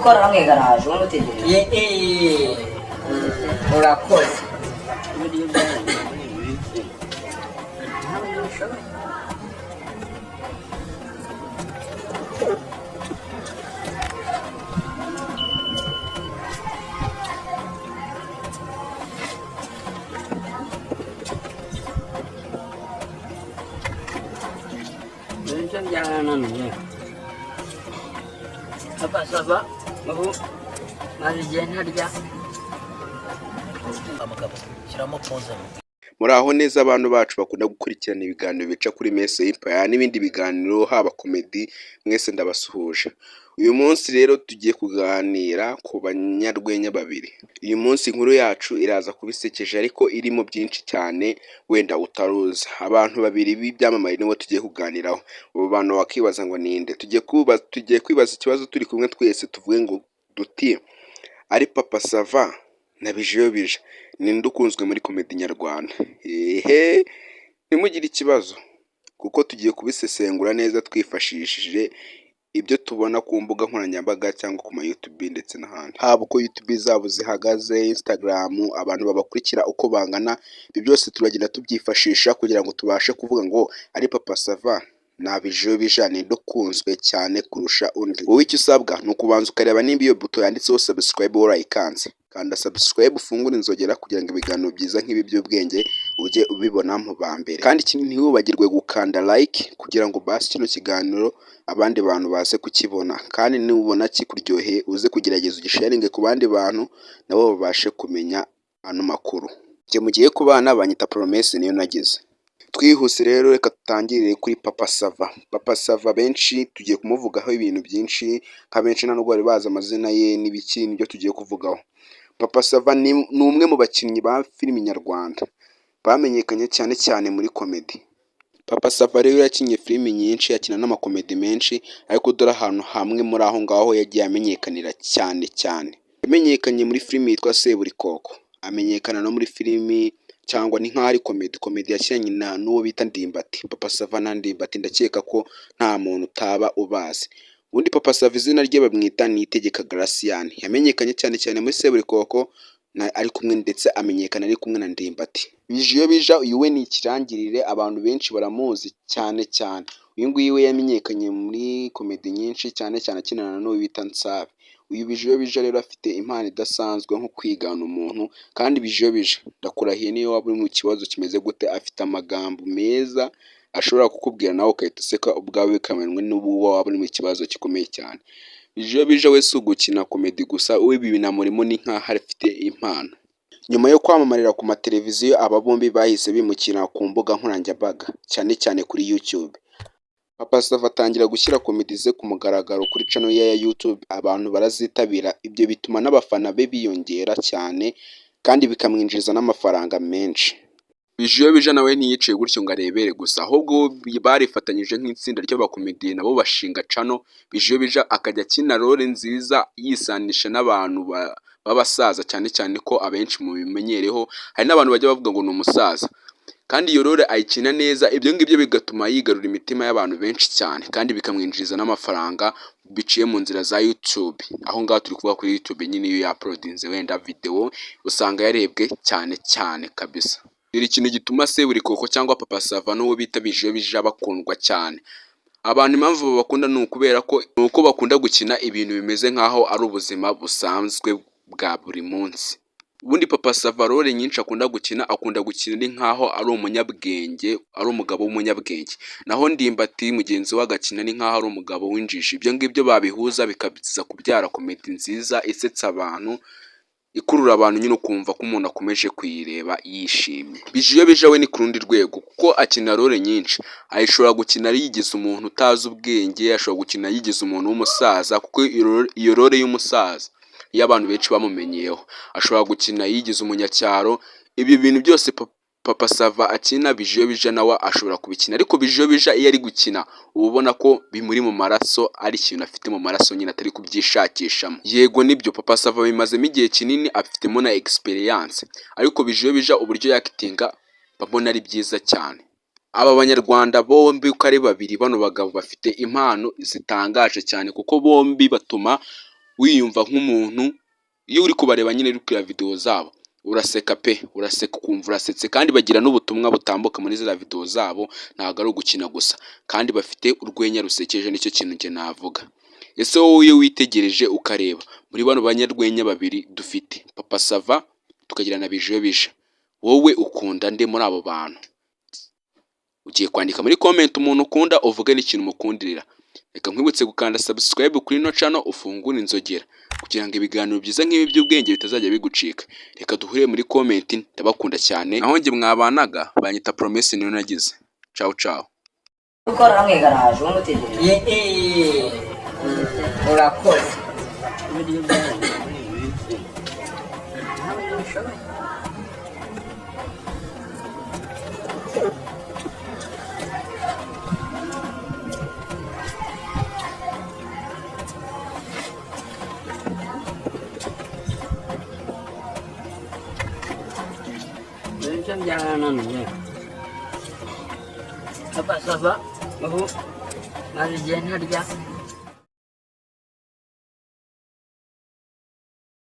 Gukora hamwe garaje umutegereje. Urakoze. Ibyo byarananiye. Papa Sava, ubu maze igihe ntarya. Amagabo, shyiramo pause. Muraho neza abantu bacu bakunda gukurikirana ibiganiro bica kuri Mese Empire n'ibindi biganiro, haba comedy, mwese ndabasuhuje. Uyu munsi rero tugiye kuganira ku banyarwenya babiri. Uyu munsi inkuru yacu iraza kuba isekeje ariko irimo byinshi cyane wenda utaruzi. Abantu babiri b'ibyamamare nibo tugiye kuganiraho. Abo bantu wakibaza ngo ninde? Tugiye kwibaza ikibazo turi kumwe twese, tuvuge ngo duti ari Papa Sava na Bijiyobija, ninde ukunzwe muri comedy nyarwanda? Ehe, ntimugire ikibazo kuko tugiye kubisesengura neza twifashishije ibyo tubona ku mbuga nkoranyambaga cyangwa ku ma YouTube ndetse n'ahandi. Haba uko YouTube zabo zihagaze, Instagram, abantu babakurikira uko bangana, ibyo byose turagenda tubyifashisha kugira ngo tubashe kuvuga ngo ari Papa Sava na Bijiyobija, ninde ukunzwe cyane kurusha undi. Wowe icyo usabwa ni ukubanza ukareba nimba iyo buto yanditseho subscribe warayikanze. Kanda subscribe, ufungure inzogera kugira ngo ibiganiro byiza nk'ibi by'ubwenge ujye ubibona mu ba mbere. Kandi ikindi, ntiwibagirwe gukanda like kugira ngo basi kino kiganiro abandi bantu baze kukibona. Kandi nubona kikuryoheye, uze kugerageza ugisharinge ku bandi bantu nabo babashe kumenya ano makuru. Njye mugiye kubana banyita Promesse, niyo nagize. Twihuse rero, reka dutangirire kuri Papa Sava. Papa Sava benshi tugiye kumuvugaho ibintu byinshi, nka benshi nta nubwo bari bazi amazina ye n'ibiki, nibyo tugiye kuvugaho. Papa Sava ni umwe mu bakinnyi ba filimi nyarwanda bamenyekanye cyane cyane muri comedy. Papa Sava rero yakinnye filimi nyinshi, akina n'amakomedi menshi, ariko dore ahantu hamwe muri aho ngaho yagiye amenyekanira cyane cyane. Yamenyekanye muri filimi yitwa Seburikoko, amenyekana no muri filimi cyangwa ni nk'aho ari comedy, comedy yakinanye n'uwo bita Ndimbati. Papa Sava na Ndimbati ndakeka ko nta muntu utaba ubazi. Ubundi Papa Sava izina rye bamwita Niyitegeka Gratien. Yamenyekanye cyane cyane muri Seburikoko na ari kumwe, ndetse amenyekana ari kumwe na Ndimbati. Bijiyobija uyu we ni ikirangirire, abantu benshi baramuzi cyane cyane. Uyu nguyu we yamenyekanye muri comedy nyinshi, cyane cyane akinana n'uwo bita Nsabe. Uyu Bijiyobija rero afite impano idasanzwe nko kwigana umuntu, kandi Bijiyobija ndakurahiye niyo waba uri mu kibazo kimeze gute, afite amagambo meza ashobora kukubwira nawe ugahita useka ubwawe, bikamenywa n'ubu waba uri mu kibazo gikomeye cyane. Bijiyobija we si ugukina comedy gusa, we ibi binamurimo ni nk'aho afite impano. Nyuma yo kwamamarira ku mateleviziyo, aba bombi bahise bimukira ku mbuga nkoranyambaga cyane cyane kuri YouTube. Papa Sava atangira gushyira comedy ze ku mugaragaro kuri channel ye ya YouTube, abantu barazitabira, ibyo bituma n'abafana be biyongera cyane kandi bikamwinjiriza n'amafaranga menshi. Bijiyobija nawe ntiyicaye gutyo ngo arebere gusa, ahubwo barifatanyije nk'itsinda ry'abakomediye, nabo bashinga channel. Bijiyobija akajya akina role nziza yisanisha n'abantu b'abasaza, cyane cyane ko abenshi mubimenyereho, hari n'abantu bajya bavuga ngo ni umusaza. Kandi iyo role ayikina neza, ibyo ngibyo bigatuma yigarura imitima y'abantu benshi cyane kandi bikamwinjiriza n'amafaranga biciye mu nzira za YouTube. Aho ngaho turi kuvuga kuri YouTube nyine, iyo yauploadinze wenda video usanga yarebwe cyane cyane kabisa. Dore ikintu gituma Seburikoko cyangwa Papa Sava n'uwo bita Bijiyobija bakundwa cyane. Abantu impamvu babakunda ni ukubera ko ni uko bakunda gukina ibintu bimeze nk'aho ari ubuzima busanzwe bwa buri munsi. Ubundi Papa Sava role nyinshi akunda gukina, akunda gukina ari nk'aho ari umunyabwenge, ari umugabo w'umunyabwenge. Naho Ndimbati mugenzi we agakina ni nk'aho ari umugabo w'injiji. Ibyo ngibyo babihuza bikaza kubyara comedy nziza isetsa abantu, ikurura abantu nyine, ukumva ko umuntu akomeje kuyireba yishimye. Bijiyobija we ni ku rundi rwego kuko akina role nyinshi. Ashobora gukina yigize umuntu utazi ubwenge, ashobora gukina yigize umuntu w'umusaza, kuko iyo role y'umusaza iyo abantu benshi bamumenyeyeho. Ashobora gukina yigize umunyacyaro, ibi bintu byose Papa Sava akina, Bijiyobija nawe ashobora kubikina. Ariko Bijiyobija iyo ari gukina uba ubona ko bimuri mu maraso, ari ikintu afite mu maraso nyine, atari kubyishakishamo. Yego nibyo, Papa Sava bimazemo igihe kinini, afitemo na experience, ariko Bijiyobija uburyo yactinga mbona ari byiza cyane. Aba banyarwanda bombi uko ari babiri, bano bagabo bafite impano zitangaje cyane, kuko bombi batuma Wiyumva nk'umuntu iyo uri kubareba nyine, uri kureba videwo zabo, uraseka pe, uraseka ukumva urasetse, kandi bagira n'ubutumwa butambuka muri ziriya videwo zabo. Ntabwo ari ugukina gusa, kandi bafite urwenya rusekeje. Nicyo kintu njye navuga. Ese wowe iyo witegereje ukareba muri bano banyarwenya babiri dufite, Papa Sava, tukagira na Bijiyobija, wowe ukunda nde muri abo bantu? Ugiye kwandika muri comment umuntu ukunda, uvuge n'ikintu umukundirira. Reka nkwibutse gukanda subscribe kuri ino channel, ufungure inzogera kugira ngo ibiganiro byiza nk'ibi by'ubwenge bitazajya bigucika. Reka duhurire muri comment. Ndabakunda cyane. Naho njye mwabanaga banyita Promesse, niyo nagize. Ciao ciao. Gukora hamwe garaje umutegereje. Urakoze. Ibiryo byanjye muri iyi minsi ntabwo bishoboye. Ibiryo byarananiye. Papa Sava, ubu maze igihe ntarya.